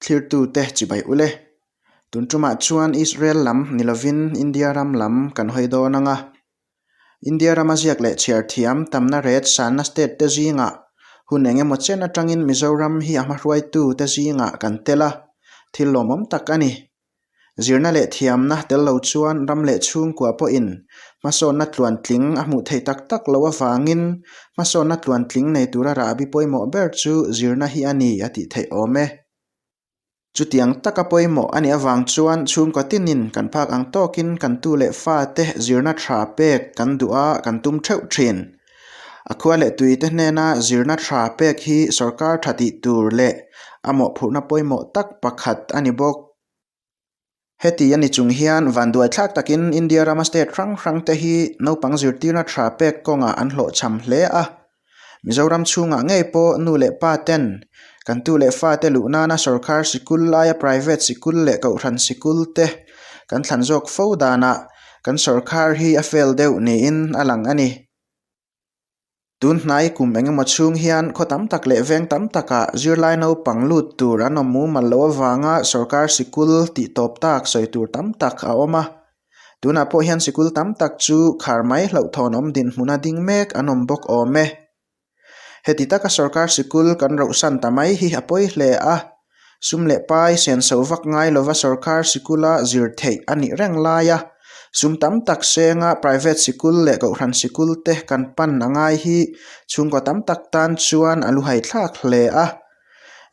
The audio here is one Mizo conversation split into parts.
Thlirtute chibai ule. Tun tumah chuan Israel lam ni lovin India ram lam kan hawi dawn ang a. India rama ziak leh chhiar thiam tamna ret sanna state te zingah hun eng emaw chen atangin Mizoram hi a hmahruaitu te zingah kan tel a, thil lawmawm tak a ni. Zirna leh thiamna tel lo chuan ram leh chhungkua pawhin hmasawnna tluantling a hmuh theih tak tak loh avangin hmasawnna tluantling nei tura rahbi pawimawh ber chu zirna hi a ni a tih theih awm e. Chutiang taka pawimawh a nih avang chuan chhungkaw tinin kan phak ang tawkin kan tu leh fate zirna tha pek kan duh a kan tum theuh thin. A khua leh tuite hnena zirna tha pek hi sorkar tha tih tur leh a mawhphurhna pawimawh tak pakhat a ni bawk. Heti a ni chung hian vanduaithlak takin India rama state hrang hrangte hi naupang zirtirna tha pek kawngah an hlawhchham hle a. Mizoram chhungah ngei pawh nu leh pa ten kan tu leh fate luh nana sorkar sikul laia private sikul leh kohhran sikul te kan thlan zawk fo danah kan sorkar hi a fail deuh niin a lang a ni. Tun hnai kum eng emaw chhung hian khaw tam tak leh veng tam takah zirlai naupang lut tur an awm mumal loh avanga sorkar sikul tih tawp tak sawi tur tam tak a awm a. Tunah pawh hian sikul tam tak chu khar mai hlauhthawn awm dinhmuna ding mek an awm bawk awm e. Heti taka sorkar sikul kan rohsan ta mai hi a pawi hle a, sum leh pai senso vak ngai lova sorkar sikula zir theih a nih reng lai a, sum tam tak senga private sikul leh kohhran sikul te kan pan a ngai hi chhungkaw tam tak tan chuan a luhai thlak hle a.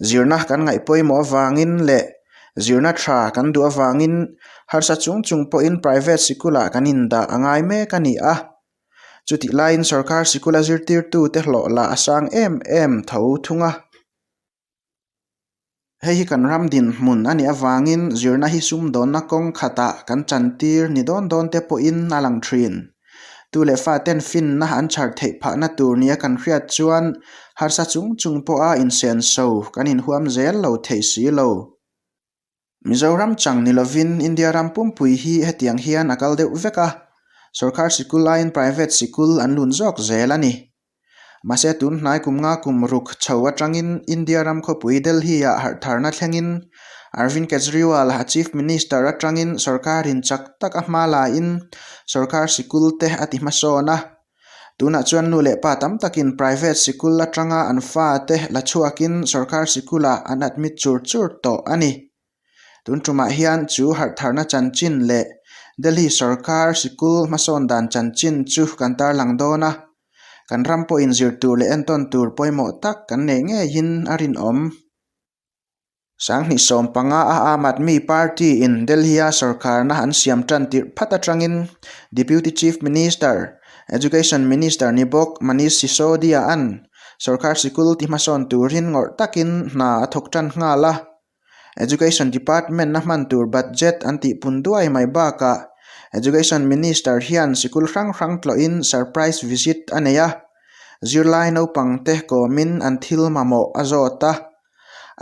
Zirna kan ngaih pawimawh avangin leh zirna tha kan duh avangin harsa chung chung pawhin private sikulah kan indah a ngai mek a ni a. Chutih laiin sorkar sikula zirtirtute hlawh lah a sang em em tho thung a. Hei hi kan ram dinhmun a nih avangin zirna hi sumdawnna kawng khatah kan chantir ni dawn dawn te pawhin a lang thin. Tu leh faten finna an chhar theih phahna tur nia kan hriat chuan harsa chung chung pawha insenso kan inhuam zel lo thei si lo. Mizoram chang ni lovin India ram pumpui hi hetiang hian a kal deuh vek a, sorkar sikul aiin private sikul an lun zawk zel a ni. Mahse tun hnai kum nga kum ruk chho atangin India ram khawpui Delhi-ah harhtharna thlengin Arvind Kejriwal a Chief Minister atangin sorkarin chak tak a hma laiin sorkar sikul te a ti hmasawn a. Tunah chuan nu leh pa tam takin private sikul atanga an fate la chhuakin sorkar sikulah an admit chur chur tawh a ni. Tun tumah hian chu harhtharna chanchin leh Delhi sorkar sikul hmasawn dan chanchin chu kan tarlang dawn a, kan ram pawhin zir tur leh entawn tur pawimawh tak kan neih ngeiin a rinawm. Sanghnih 15 a Aam Aadmi Party in Delhi-a sorkarna an siam tan tirh phat atangin Deputy Chief Minister, Education Minister ni bawk Manish Sisodia an sorkar sikul ti hmasawn turin ngawrh takin hna a thawk tan nghal a. Education Department a hman tur budget an tih pun duai mai bakah Education Minister hian sikul hrang hrang tlawhin surprise visit a nei a, zirlai naupang te kawmin an thil mamawh a zawt a.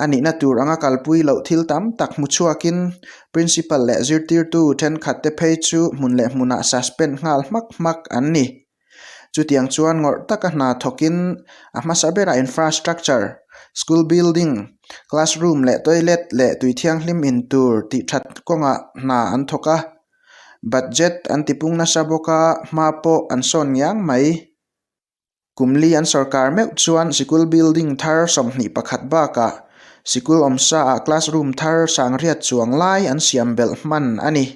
A nihna tur anga kalpui loh thil tam tak hmu chhuakin Principal leh zirtirtu thenkhat te phei chu hmun leh hmunah suspend nghal hmak hmak an ni. Chutiang chuan ngawrh taka hna thawkin a hmasa berah infrastructure, school building, classroom leh toilet leh tui thianghlim in tur tih that kawngah hna an thawk a. Budget an tipung nasa bawk a, hma pawh an sawn ngiang mai. Kum li an sorkar meuh chuan sikul building thar 21 bakah sikul awmsa ah classroom thar sangriat chuang lai an siam belh hman a ni.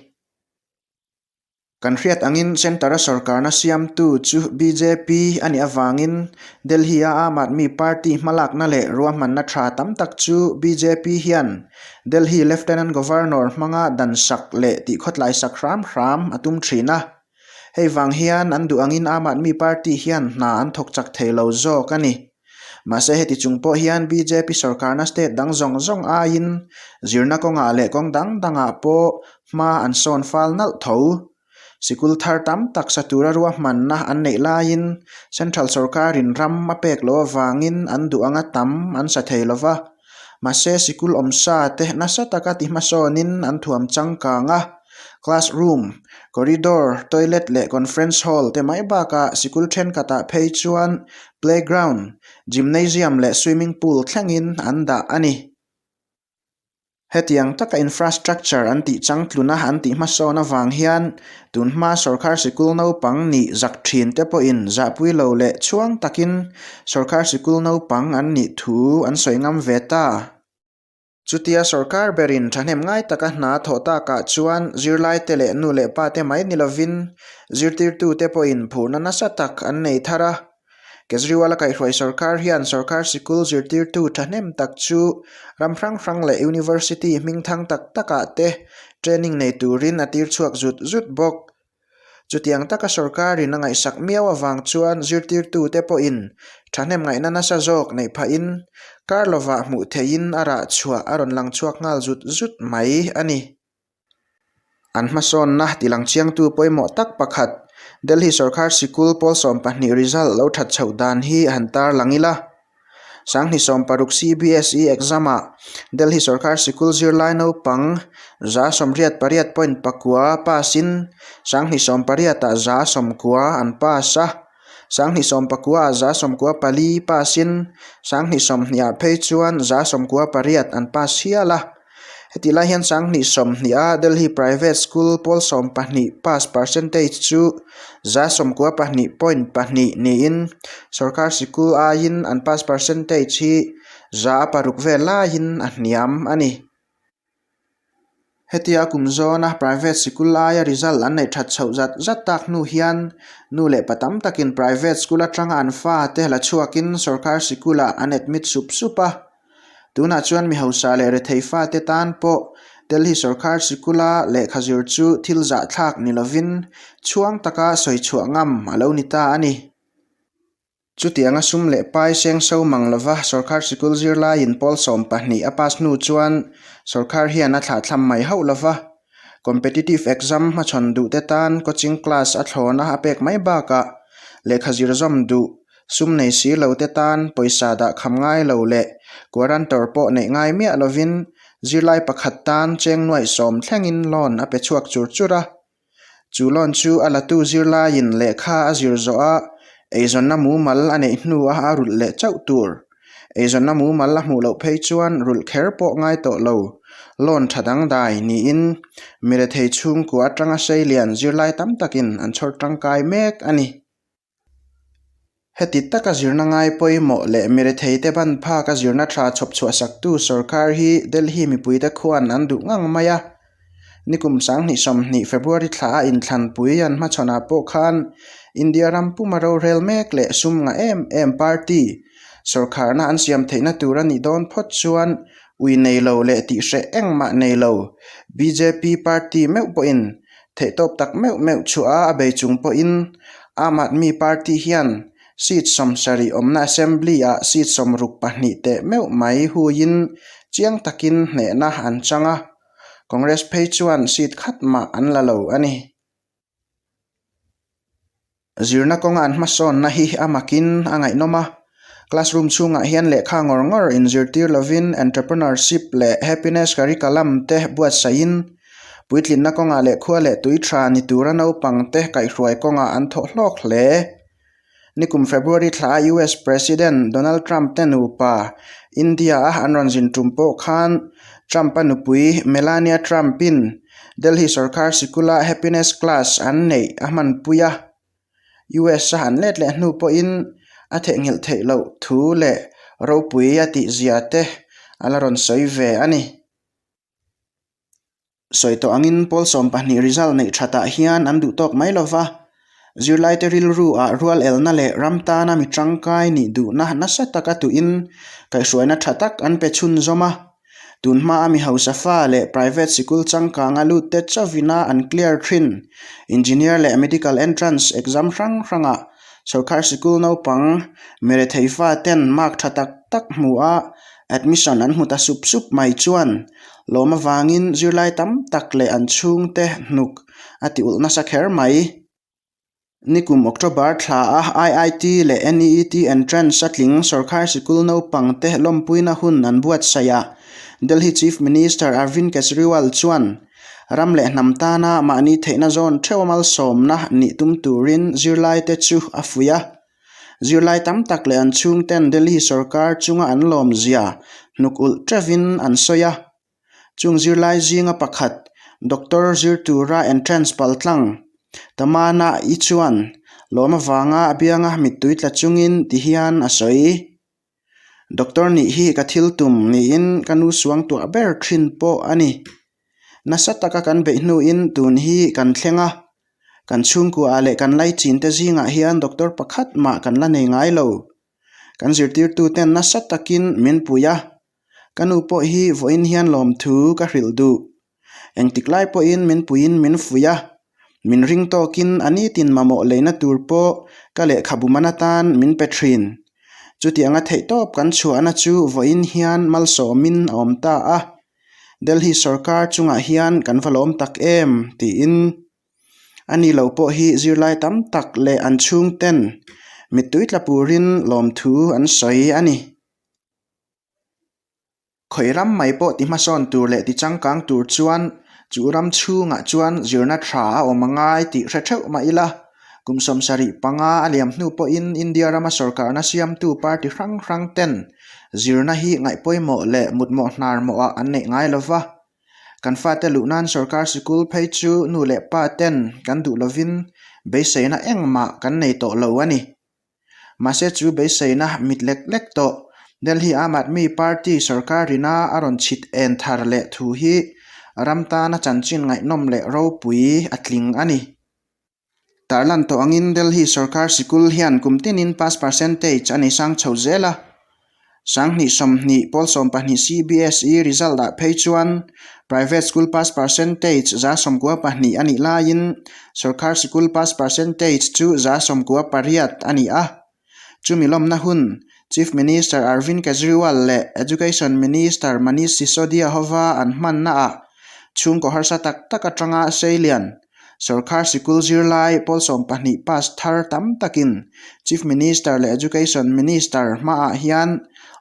Kan hriat angin Centre-a sorkarna siamtu chu bjp a nih avangin Delhi-a Aam Aadmi Party hmalakna leh ruahmanna tha tam tak chu bjp hian Delhi Lieutenant Governor hmanga dansak leh tihkhawtlaisak hram hram a tum thin a. Hei vang hian an duh angin Aam Aadmi Party hian hna an thawk chak thei lo zawk a ni. Mahse heti chung pawh hian bjp sorkarna state dang zawng zawng aiin zirna kawngah leh kawng dang dangah pawh hma an sawn fal nalh tho. Sikul thar tam tak sa tura ruahmanna an neih laiin central sorkarin ram a pek loh avangin an duh anga tam an sa thei lo va. Mahse sikul awmsa te nasa taka ti hmasawnin an thuam changkang a, classroom, corridor, toilet leh conference hall te mai bakah sikul thenkhatah phei chuan playground, gymnasium leh swimming pool thlengin an dah a ni. Hetiang taka infrastructure an tih changtluna an tih hmasawn avang hian tunhma sorkar sikul naupang nih zak thin te pawhin zahpui lo leh chhuang takin sorkar sikul naupang an nih thu an sawi ngam ve ta. Chutia sorkar berin thahnem ngai taka hna thawh takah chuan zirlaite leh nu leh pate mai ni lovin zirtirtute pawhin phurna nasa tak an nei thar a. Kejriwal-a kaihhruai sorkar hian sorkar sikul zirtirtu thahnem tak chu ram hrang hrang leh university hmingthang tak takah te training nei turin a tir chhuak zut zut bawk. Chutiang taka sorkarin a ngaihsak miau avang chuan zirtirtute pawhin thahnem ngaihna nasa zawk neih phahin kar lovah hmuh theihin a rah chhuah a rawn lang chhuak nghal zut zut mai a ni. An hmasawnna tilang chiangtu pawimawh tak pakhat Delhi sorkar sikul pawl 12 result lo that chhoh dan hi han tarlang ila. 2016 CBSE exam-ah Delhi sorkar sikul zirlai naupang 88.9 pass-in 2018-ah 90 an pass a, 2019-ah 94 pass-in 2020-ah phei chuan 98 an pass hial a. Hetih lai hian 2020-a Delhi Private School pawl 12 pass percentage chu 92.2 niin sorkar sikul aiin an pass percentage hi 6% vel laiin a hniam a ni. Hetia kum zawna private sikul aia result an neih that chhoh zat zat tak hnu hian nu leh pa tam takin private school atanga an fate la chhuakin sorkar sikulah an admit sup sup a. Tunah chuan mi hausa leh rethei fate tan pawh Delhi sorkar sikula lehkha zir chu thil zahthlak ni lovin chhuang taka sawi chhuah ngam a lo ni ta a ni. Chutianga sum leh pai seng so mang lova sorkar sikul zirlaiin pawl 12 a pass hnu chuan sorkar hian a thlahthlam mai hauh lova, competitive exam hmachhawn duhte tan coaching class a thlawna a pek mai bakah lehkha zir zawm duh Sum nei si lo te tan pawisa dah kham ngai lo leh guarantor pawh neih ngai miah lovin zirlai pakhat tan cheng nuaih sawm thlengin loan a pe chhuak chur chur a. Chu loan chu a latu zirlaiin lehkha a zir zawh a, eizawnna mumal a neih hnuah a rulh leh chauh tur. Eizawnna mumal a hmuh loh phei chuan rulh kher pawh ngai tawh lo. Loan tha dangdai niin mirethei chhungkua atanga seilian zirlai tam takin an chhawr tangkai mek a ni. Heti taka zirna ngai pawimawh leh miretheite ban phaka zirna tha chhawp chhuahsaktu sorkar hi Delhi mipuite khuan an duh ngang mai a. Nikum 2020 February thla a inthlanpui an hmachhawnah pawh khan India ram puma rorel mek leh sum ngah em em party sorkharna an siam theihna tur a nih dawn phawt chuan ui nei lo leh tihhreh engmah nei lo bjp party meuh pawhin Theihtawp tak meuh meuh chhuah a a bei chung pawhin Aam Aadmi Party hian seat 70 awmna Assembly-ah seat 62 teh meuh mai huiin chiang takin hnehna an chang a, Congress phei chuan seat khat mah an la lo a ni. Zirna kawnga an hmasawnna hi a makin a ngaihnawm a, classroom chhungah hian lehkha ngawr ngawr inzirtir lovin entrepreneurship leh happiness curriculum te buatsaihin puitlinna kawngah leh khua leh tui tha ni tura naupang te kaihhruai kawngah an thawh hlawk hle. Nikum February thla a US President Donald Trump te nupa India a an rawn zin tum pawh khan Trump-a nupui Melania Trump-in Delhi sorkar sikula happiness class an neih a hmanpui a, US a han let leh hnu pawhin a theihnghilh theih loh thu leh ropui a tih zia te a la rawn sawi ve a ni. Sawi tawh angin pawl 12 result neih thatah hian an duh tawk mai lova, zirlaite rilru ah rual elna leh ram tana mi tangkai nih duhna nasa taka tuhin kaihhruaina tha tak an pe chhunzawm a. Tun hmaa mi hausa fa leh private sikul changkanga lut te chauhina an clear thin. Engineer leh medical entrance exam hrang hrangah sorkar sikul naupang mirethei fa ten mark tha tak tak hmu a admission an hmu ta sup sup mai chuan lawm avangin zirlai tam tak leh an chhungte hnuk a ti ulh nasa kher mai. Nikum October thla a IIT leh NEET entrance a tling sorkar sikul naupangte lawmpuina hun an buatsaih a, Delhi Chief Minister Arvind Kejriwal chuan ram leh hnam tana mahni theihna zawn theuh a malsawmna nih tum turin zirlaite chu a fuih a. Zirlai tam tak leh an chhungten Delhi sorkar chunga an lawmzia hnuk ulh teuhin an sawi a. Chung zirlai zinga pakhat, Doctor zir tura entrance paltlang Tamana-i chuan lawm avanga a bianga mittui tla chungin ti hian a sawi. Doctor nih hi ka thil tum niin ka nu suang tuah ber thin pawh a ni. Nasa taka kan beih hnuin tun hi kan thleng a, kan chhungkua leh kan laichin te zingah hian doctor pakhat mah kan la nei ngai lo. Kan zirtirtuten nasa takin min pui a, ka nu pawh hi vawiin hian lawmthu ka hrilh duh. Engtik lai pawhin min puiin min fuih a, min ring tawkin a nitin mamawh leina tur pawh ka lehkhabu man atan min pe thin. Chutianga theihtawp kan chhuahna chu vawiin hian malsawmin a awm ta a, Delhi sorkar chungah hian kan va lawm tak em? tiin a ni lo pawh hi zirlai tam tak leh an chhungten mittui tla purin lawmthu an sawi a ni. Khawi ram mai pawh ti hmasawn tur leh ti changkang tur chuan chu ram chhungah chuan zirna tha a awm a ngai tih hre theuh mah ila, kum 75 a liam hnu pawhin India rama sorkarna siamtu party hrang hrang ten zirna hi ngaih pawimawh leh mutmawh hnar mawhah an neih ngai lo va. Kan fate luh nan sorkar sikul phei chu nu leh pa ten kan duh lovin beiseina engmah kan nei tawh lo a ni. Mahse chu beiseina mit lek lek tawh. Delhi Aam Aadmi Party sorkar rina a rawn chhit en thar leh thu hi ram tana chanchin ngaihnawm leh ropui a tling a ni. Tarlan tawh angin Delhi sorkar sikul hian kum tinin pass percentage a nei sang chho zel a. 20 20 pawl 12 CBSE result ah phei chuan private school pass percentage 92 a nih laiin sorkar sikul pass percentage chu 98 a ni a. Chumi lawmna hun Chief Minister Arvind Kejriwal leh Education Minister Manish Sisodia hova an hmanna ah chhungkaw harsa tak tak atanga seilian Sorkar sikul zirlai pawl 12 pass thar tam takin Chief Minister leh Education Minister hmaah hian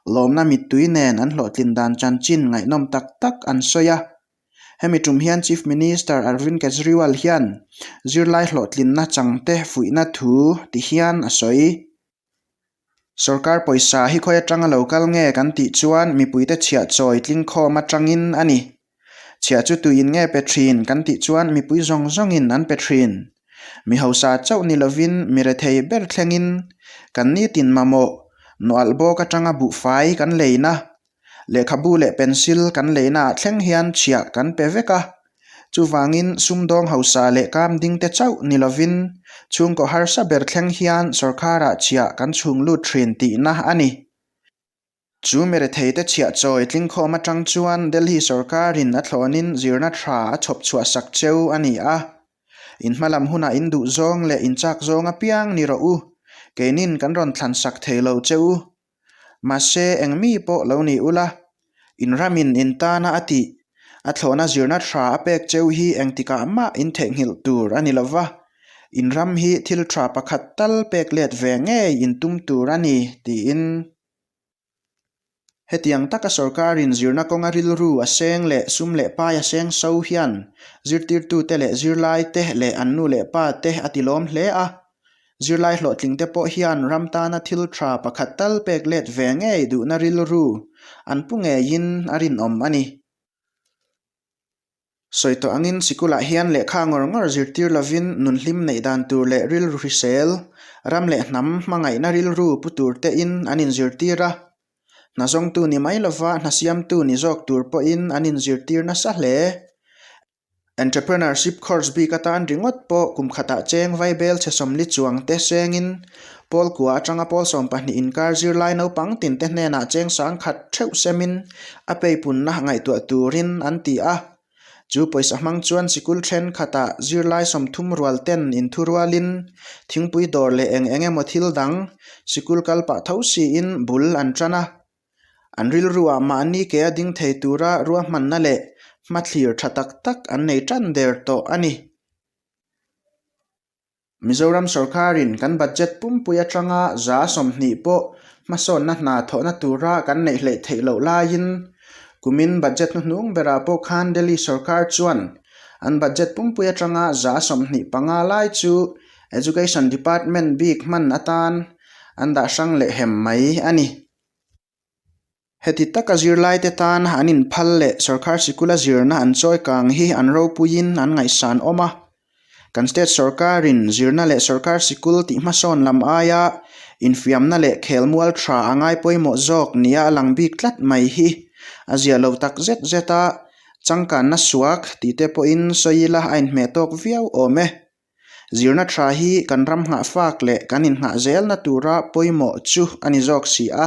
lawmna mittui nen an hlawhtlin dan chanchin ngaihnawm tak tak an sawi a. Hemi tum hian Chief Minister Arvind Kejriwal hian zirlai hlawhtlinna changte fuihna thu ti hian a sawi. Sorkar pawisa hi khawi atanga lo kal nge kan tih chuan mipuite chhiah chawi tlingkhawm atangin a ni. Chhiah chu tuin nge pe thin kan tih chuan mipui zawng zawngin an pe thin. Mi hausa chauh ni lovin mi rethei ber thlengin kan nitin mamawh nawalh bawk atanga buhfai kan leina Lehkhabu leh pencil kan leina ah thleng hian chhiah kan pe vek a, chuvangin sumdawng hausa leh kam ding te chauh ni lovin chhungkaw harsa ber thleng hian sorkharah chhiah kan chhung lut thin tihna a ni. Chu miretheite chhiah chawi tlingkhawm atang chuan Delhi sorkarin a thlawnin zirna tha a chhawp chhuah sak cheu a ni a. In hmalam hunah in duh zawng leh in chak zawng apiang ni rawh u, keinin kan rawn thlan sak thei lo che u. Mahse, eng mi pawh lo ni ula, in ramin in tana a tih, a thlawhna zirna tha a pek cheu hi engtikah mah in theihnghilh tur a ni lo va, in ram hi thil tha pakhat tal pek let ve ngei in tum tur a ni, tiin. Hetiang taka sorkarin zirna kawnga rilru a seng leh sum leh pai a seng so hian zirtirtute leh zirlaite leh an nu leh pate a tilawm hle a. Zirlai hlawhtlingte pawh hian ram tana thil tha pakhat tal pek let ve ngei duhna rilru an pu ngeiin a rinawm a ni. Sawi tawh angin sikulah hian lehkha ngawr ngawr zirtir lovin nun hlim neih dan tur leh rilru hrisel, ram leh hnam hmangaihna rilru pu tur tein an inzirtir a. Hna zawngtu ni mai lova hna siamtu ni zawk tur pawhin an inzirtir nasa hle. Entrepreneurship course bik atan ringawt pawh kum khatah cheng vaibel chhe 40 chuang te sengin pawl kua atanga pawl 12 inkar zirlai naupang tinte hnenah cheng 10,000 theuh semin a peipunna ngaihtuah turin an ti a. Chu pawisa hmang chuan sikul thenkhatah zirlai 30 rual ten inthurualin thingpui dawr leh eng eng emaw thil dang sikul kal pah tho siin bul an tan a. An rilruah mahni ke a ding thei tura ruahmanna leh hmathlir tha tak tak an nei tan der tawh a ni. Mizoram sorkarin kan budget pumpui atanga 20% pawh hmasawnna hna thawhna tura kan neih hleih theih loh laiin kumin budget hnuhnung berah pawh khan Delhi sorkar chuan an budget pumpui atanga 25% lai chu Education Department bik hman atan an dah hrang leh hem mai a ni. Heti taka zirlaite tan an inphal leh sorkar sikula zirna an chawi kang hi an ropuiin an ngaihsan awm a. Kan state sorkarin zirna leh sorkar sikul tih hmasawn lam aia infiamna leh khelmual tha a ngai pawimawh zawk nia a lang bik tlat mai hi a ziah lo tak zet zet a, changkanna suak tih te pawhin sawi ila a inhmeh tawk viau awm e. Zirna tha hi kan ram nghahfak leh kan innghah zelna tura pawimawh chu a ni zawk si a.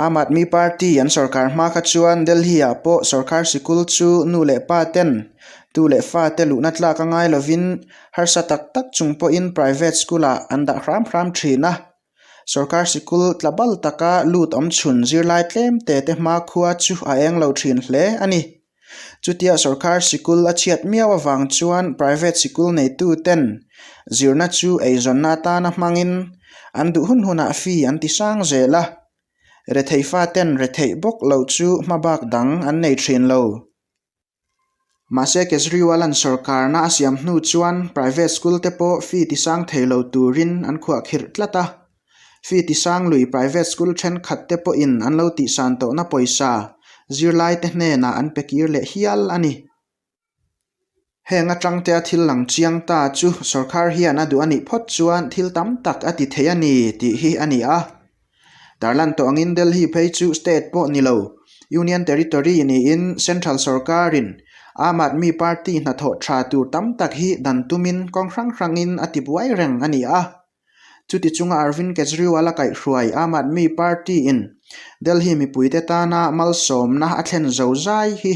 Aam Aadmi Party an sorkar hma kha chuan Delhi-ah pawh sorkar sikul chu nu leh pa ten tu leh fa te luhna tlak a ngai lovin harsa tak tak chung pawhin private school-ah an dah hram hram thin a. Sorkar sikul tla bal taka lut awm chhun zirlai tlem te te hmakhua chu a eng lo thin hle a ni. Chutia sorkar sikul a chhiat miau avang chuan private sikul neitu ten zirna chu eizawnna atana hmangin an duh hun hunah fee an ti sang zel a, rethei faten retheih bawk loh chu hmabak dang an nei thin lo. Mahse Kejriwal-a'n sorkarna a siam hnu chuan private school te pawh fee ti sang thei lo turin an khuahkhirh tlat a. Fee ti sang lui private school thenkhat te pawhin an lo tihsan tawhna pawisa zirlaite hnenah an pe kir leh hial a ni. Heng atangtea thil lang chiang ta chu sorkar hian a duh a nih phawt chuan thil tam tak a ti thei a ni tih hi a ni a. Tarlan tawh angin Delhi phei chu state pawh ni lo, Union Territory niin Central sorkarin Aam Aadmi Party hnathawh tha tur tam tak hi dan tumin kawng hrang hrangin a tibuai reng a ni a. Chuti chunga Arvind Kejriwal a kaihhruai Aam Aadmi Party-in Delhi mipuite tana malsawmna a thlen zo zai hi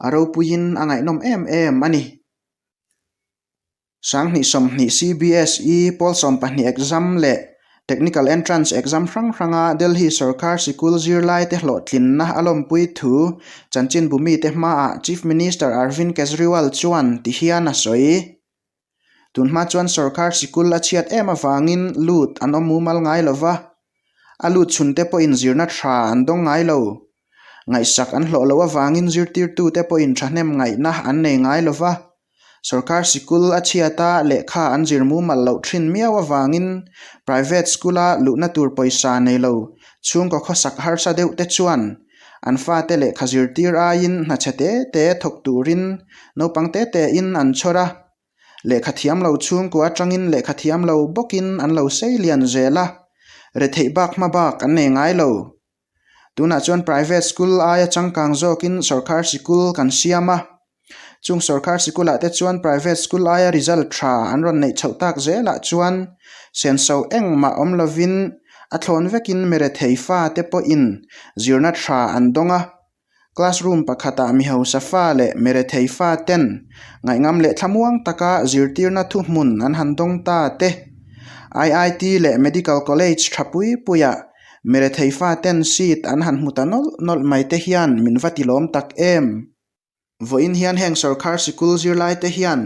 a ropuiin a ngaihnawm em em a ni. 2020 CBSE pawl 12 exam leh Technical Entrance exam hrang hranga Delhi sorkar sikul zirlaite hlawhtlinna a lawmpui thu chanchinbu mite hmaah Chief Minister Arvind Kejriwal chuan ti hian a sawi. Tunhma chuan sorkar sikul a chhiat em avangin lut an awm mumal ngai lo va, a lut chhunte pawhin zirna tha an dawng ngai lo. Ngaihsak an hlawh loh avangin zirtirtute pawhin thahnem ngaihna an nei ngai lo va, sorkar sikul a chhiat a lehkha an zir mumal loh thin miau avangin private school-a luhna tur pawisa nei lo chhungkaw khawsak harsa deuhte chuan an fate lehkha zirtir aiin hna chhe te te thawk turin naupang te tein an chhawr a, lehkha thiam lo chhungkua atangin lehkha thiam lo bawkin an lo sei lian zel a, retheih bak hma bak an nei ngai lo. Tunah chuan private school aia changkang zawkin sorkar sikul kan siam a, Chung sorkar sikulah te chuan private school aia result tha an rawn neih chhoh tak zelah chuan senso engmah awm lovin a thlawn vekin mirethei fa te pawhin zirna tha an dawng a. Classroom pakhatah mi hausa fa leh mirethei fa ten ngaihngam leh thlamuang taka zirtirna thuhmun an han dawng ta te. IIT leh Medical College tha pui puiah mirethei fa ten seat an han hmu ta nawlh nawlh mai te hian min va tilawm tak em? Vawiin hian heng sorkar sikul zirlaite hian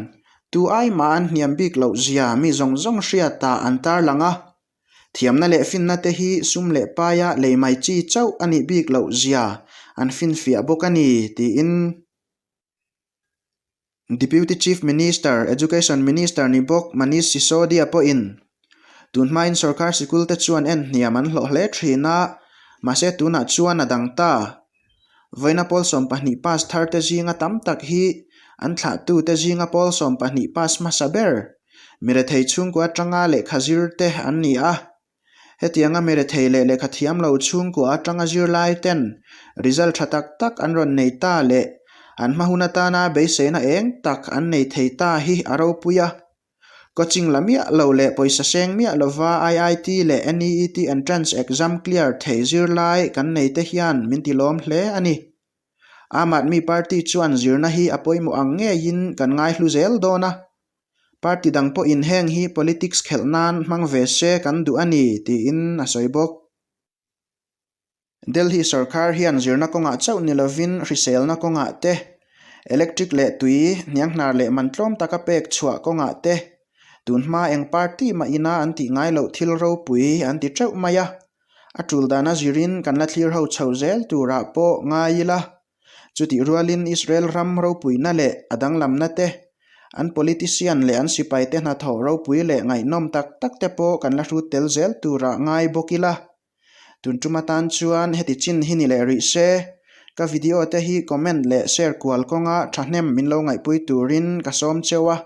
tu ai mah an hniam bik loh zia mi zawng zawng hriatah an tarlang a. Thiamna leh finna te hi sum leh paia lei mai chi chauh a nih bik loh zia an finfiah bawk a ni, tiin Deputy Chief Minister, Education Minister ni bawk Manish Sisodia pawhin tun hmain sorkar sikul te chuan en hniam an hlawh hle thin a, mahse tunah chuan a dang ta. Vawiina pawl 12 pass thar te zinga tam tak hi an thlahtu te zinga pawl 12 pass hmasa ber, mirethei chhungkua atanga lehkha zir te an ni a. Hetianga mirethei leh lehkha thiam lo chhungkua atanga zirlai ten result tha tak tak an rawn nei ta leh an hma hun atana beiseina eng tak an nei thei ta hi a ropui a. Coaching la miah lo leh pawisa seng miah lova IIT leh NEET entrance exam clear thei zirlai kan nei te hian min ti lawm hle a ni. Aam Aadmi Party chuan zirna hi a pawimawh ang ngeiin kan ngaihlu zel dawn a. Party dang pawhin heng hi politics khelh nan hmang ve se kan duh a ni, tiin a sawi bawk. Delhi sorkar hian zirna kawngah chauh ni lovin hriselna kawngah te, electric leh tui, hnianghnar leh man tlawm taka pek chhuah kawngah te, tunhma eng party mah ina an tih ngai loh thil ropui an ti teuh mai a. A tul dana zirin kan la thlir ho chho zel turah pawh ngai ila. Chutih rualin Israel ram ropuina leh a danglamna te, an politician leh an sipaite hnathawh ropui leh ngaihnawm tak tak te pawh kan la hrut tel zel turah ngai bawk ila. Tun tum atan chuan heti chin hi ni leh rih se, ka video te hi comment leh share kual kawnga thahnem min lo ngaihpui turin ka sawm cheu a.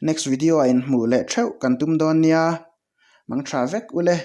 Next video ah inhmuh leh theuh kan tum dawn nia. Mang tha vek ule.